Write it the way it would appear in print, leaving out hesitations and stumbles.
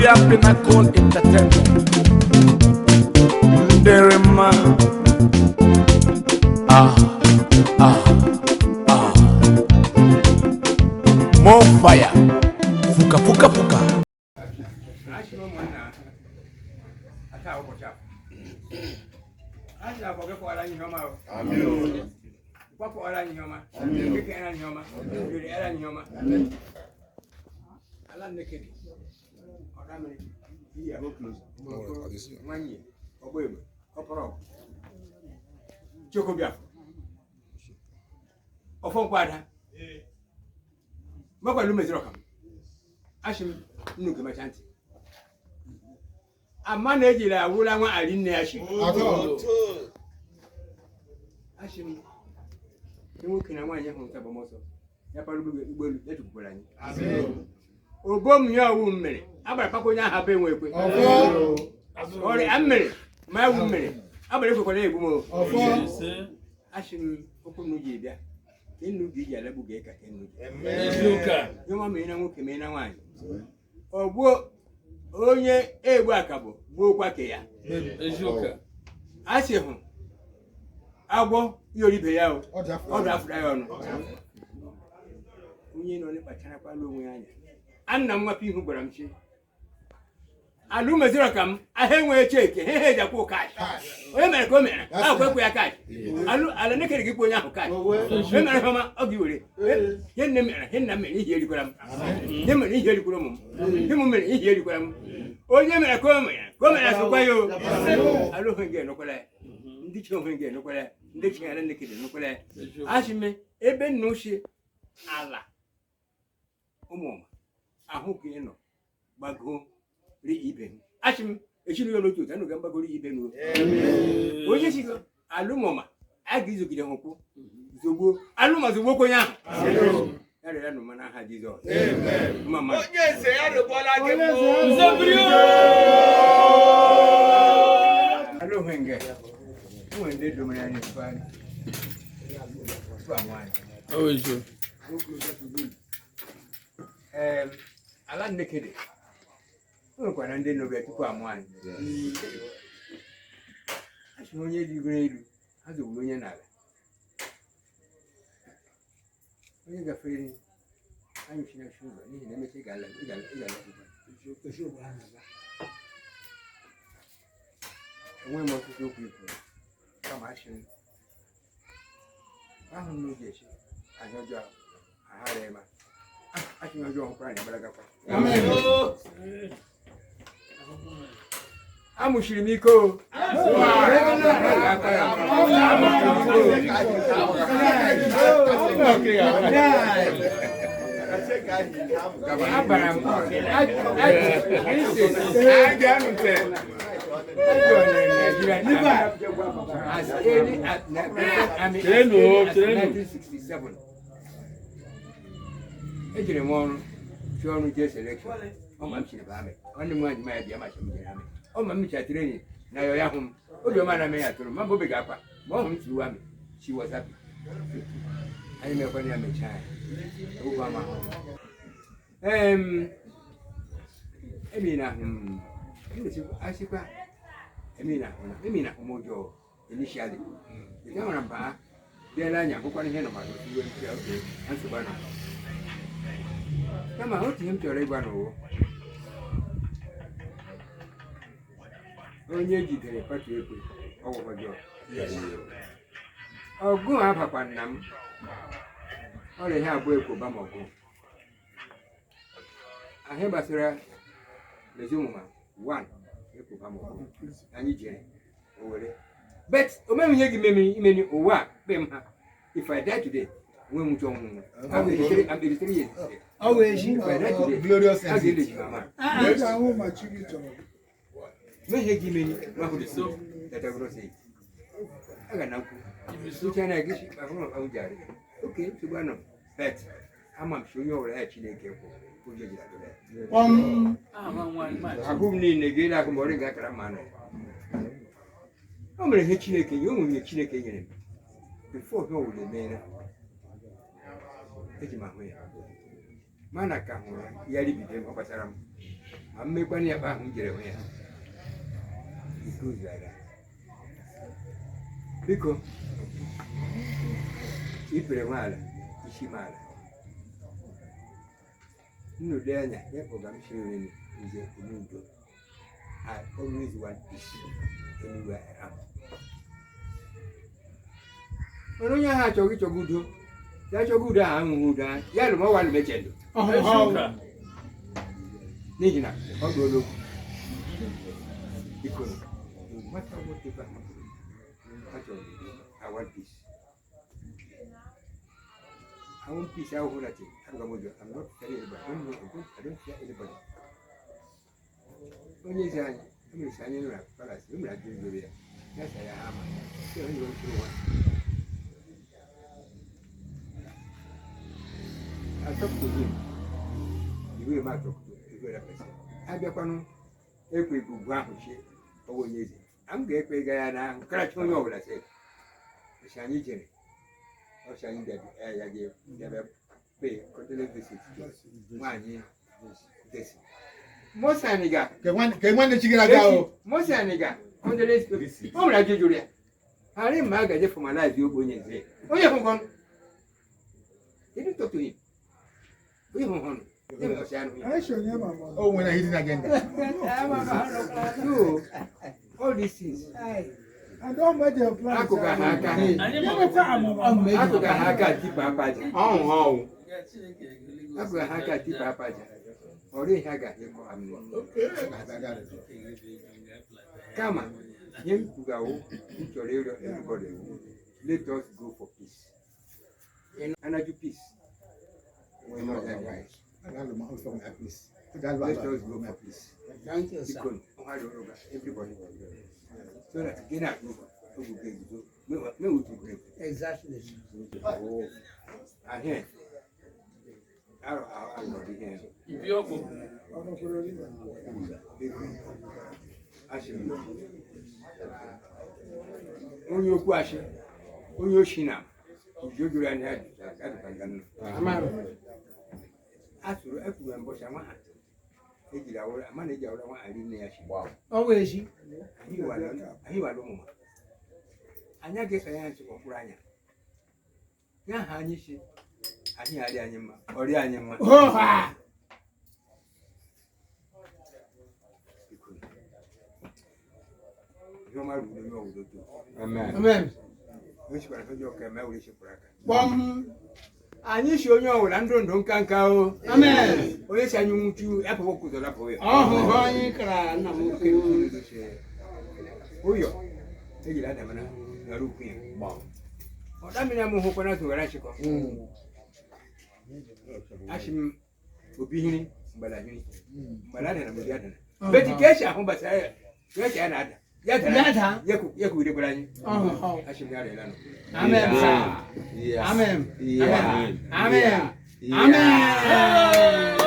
Nigeria Pinnacle Entertainment. Nderema. Ah, ah, ah. More fire. Fuka, fuka, fuka. Achị ụmụnna ata ụbọchị afọ. Achị na afọ gị fọrọ anyị ihe ọma o. Kwapụọla anyị ihe ọma. Kekere anyị ihe ọma. Yori ara anyị ihe ọma. Ala Nnekedi. Ọdamiri. Iya. Nwanyị. Ọgbọ egbe. Ọpọrọ. Chokobiafọ. Ọfọ nkwada. Mekwalu meziri ọka m. Achị m nnu gemacha ntị. Ama na ejiri awụla nwa ali nne ya shi. Achị m nwoke na nwaanyị hụrụ nta agbamọsọ ya kpara ụgbọelu ya chukwukwara anyị. Obom ya owu mmiri agbara kpakọ onye ahụ be enwe ekwe. Ọrịa mmiri ma ewu mmiri agbara ekwekwara egbu m o. Achị m okwu nnu ji bịa ka nnu gị ji alagbu gị ka nnu ji. Ihe ọma mee na nwoke mee na nwaanyị. Ọ gbuo onye egbu akabụ gbuokwa ke ya. A sị hụ agwọ yoribe ya o ọ dị afụra ya ọnụ. Onye nọ n'ịkpacharakwala onwe ya anya. Anna m nwapụ ihu gwara m chi. Ala umeziri ka m ahịa enweghị cheki he ha eji akwụ kash. Onye mere ka o mere ahụ ekwe ya kash. Alụ ala nekere gị kwụ onye ahụ kash. Onye mere ihe ọma ọ gị were. Ihe nne m mere ihe nna m mere ihe erikwara m. Ihe mere ihe erikwara ụmụ m. Ihe m mere ihe erikwara m. Onye mere ka o mere ka o mere asụkwa ya o. Ala ohe nga enukwala ya. Ndị chi ohe nga enukwala ya. Ndị chi ala nekere enukwala ya. Achị m ebe nna ochie ala ụmụọma ahụ ka ị nọ gbagoo ri ibe m. Achị m echiri ya n'otu otu anụ ga mgbagoro ibe m o. Onye si ala ụmụọma a ga-izogide ha ụkwụ zogbuo alụma zogbuo onye ahụ. Ya rịọrọ nụ n'aha Jizọs. Mama. Onye nze ya rịkwala gị mbụ. Ala ohe nge. Enwere ndị domere anyị tupu anyị. Tupu amụ anyị. Ala Nnekede. O nwekwara ndị nọbịa tupu amụ anyị. A sị na onye rigoro elu, ha zogburu onye n'ala. Onye gafere anyị si n'oche ụzọ n'ihi na emecha ị ga-ala ị ga-ala ị ga-ala. Enweghị m ọtụtụ okwu ikwu kama asị m ahụ m n'oge echi ahịa ọjọọ aghara ịma asị m ọjọọ hụkwara na agbalagakwa. Amụchiri m ike o. Abara m as early as 1967. Ejere m ọrụ chụọ ọrụ jee selection. Ọ ma m chiri ba amị. Nwanne m nwaanyị ma ya bịa ma sị m jere amị. Ọ ma m mechara training na ya ya hụ m. Obiọma na ame ya tụrụ ma mgbe obe ga-akwa ma ọ hụ m tiwa amị. She was happy. Anyị mekwana ya mechaa ya. Ụgwọ ama ahụ. Emi na asịkwa emi na hụ na emi na hụ m ụjọ initially. Ị nwere mba bịala anya hụkwana ihe nọ maka otu iwe ntị oke na nsogbu anọ. Kama otu ihe m chọrọ ịgwa n'ụwa. Onye jidere pati ekwe ọgwụ ọjọọ. Ọgụ abakwa nna m. Ọrịa ihe abụọ ekwo ba ma ọgụ. Ahịa gbasara Mezomuma one ekwo ba ma ọgụ. Anyị jere Owerri. But o meghị ihe gị meme imeni ụwa a kpe m ha. If I die today, nwe m uche ọnwụnwụ. I'm 83 I'm 83 years. If I die today, Glorious a exit. ga-eleji mama. Mehe gị imeni ma hụ the that I will not say it. Aga na nkwu. Uche na gị ahụrụ ahụ jari. Okay, nsogbu anọ. But ama m si onye ọbụla ya Chineke kwụ ụjọ jiri atụrụ ya. Ahụ m niile ga-ele ahụ ma ọrịa ga-akara mma anọ. O mere ihe Chineke nye, o nwere ihe Chineke nyere m. Before ihe ọwụla emeela, eji m ahụ ya. Mana ka hụrụ ya, ya ribido m, ọ gbasara m. Ma mmekwana ya ahụ m jere hụ ya. It goes like that. Biko, ikpere nwaala, isi m ala. Nnụde anya, ya kpọga m shiri nze omudo. I always want peace anywhere I am. Mana onye ahụ achọghị ịchọga udo, ya achọghị udo ahụ ahụhụ udo ahụ, ya lụma ọwa lụmeche ndụ. N'ihi na ọ bụ olokwu. Biko, no matter whatever happens, achọrọ m udo. I want peace. I want peace. I want nothing. I'm not fearing anybody. I don't know. I don't fear anybody. Onye eze anyị, emere sị anyị nọ na palace, emere ajụ jụrụ ya. Ya sị ya ha ama. Sị onye oche ụwa. I talk to him. The way ma talk to every other person. Abịakwanụ ekwe ugwu ahụ chi ọwụ onye eze. A m ga-ekpe ga ya na nkarachi onye ọbụla sị. Ọsị anyị jere. Ọsị anyị bịa ya ga bịa pay condolence visit to nwaanyị Desi. Mose anyị ga Ka nwanne chi gara aga o. Mose anyị ga condolence visit. O nwere ajụ jụrụ ya. Ghara ma a gaje formalize okwu onye nze. Onye hụkwanụ. He didn't talk to him. Onye hụkwanụ. Onye hụkwanụ anụ ya. O nwere hidden agenda. So, all these things. Akụga ha aka. Akụga ha aka tipa apaja. Akụga ha aka tipa apaja. Ọrụ ihe a ga-ekọ amụ. Kama, ihe m kwugawo, m chọrọ ịrịọ everybody, let us go for peace. Anaju peace. We're not there. Let us go for peace. Thank you, sir. Biko, ọha rịọrọ ga everybody. So that gị na-akpụ ogu ga-eguzo, mee otu ga Exactly. Ahịa. Arọ arọ ihe. Biko, asị m, onye okwu asị, onye oshi na uju juru anya adịkwa nga nnu. A sụrụ ekwuru ya mbọchị ama ha ejiri awụrụ ama na eji awụrụ nwa ari nne ya shi. Ọ bụ echi. Anyị wara ụmụ anyị aga-eso ya nchịkwa mkpụrụ anya ya ha anyị si anyị arịa anyị mma ọrịa anyị mma. Hoha! Biko, ihe ọma ruru onye ọbụla otu. Amen. Onye sikwara onye ọka eme were chekwara aka. Kpọm. Anyị si onye ọbụla ndụ ndụ nka nka o. Amen. Onye si anyị nwụchu ya pụwa okụzọ lapụ ya. Ọhụhụ anyị kara nna m ukwu. Ụyọ ejiri adamana nọrọ ukwu ya. Ọda mmiri amụ hụkwana zụghara chịkọ. Achị m obi hiri mgbala hiri mgbala adana mgbe adana. Beti ka esi ahụ gbasara ya ka esi ya na-ada. Ya dara. Ya daa. Ya kwugidekwara anyị. Ọhụhụ. Achị m ya arịala nọ. Amen, sir. Amen. Amen. Amen. Amen.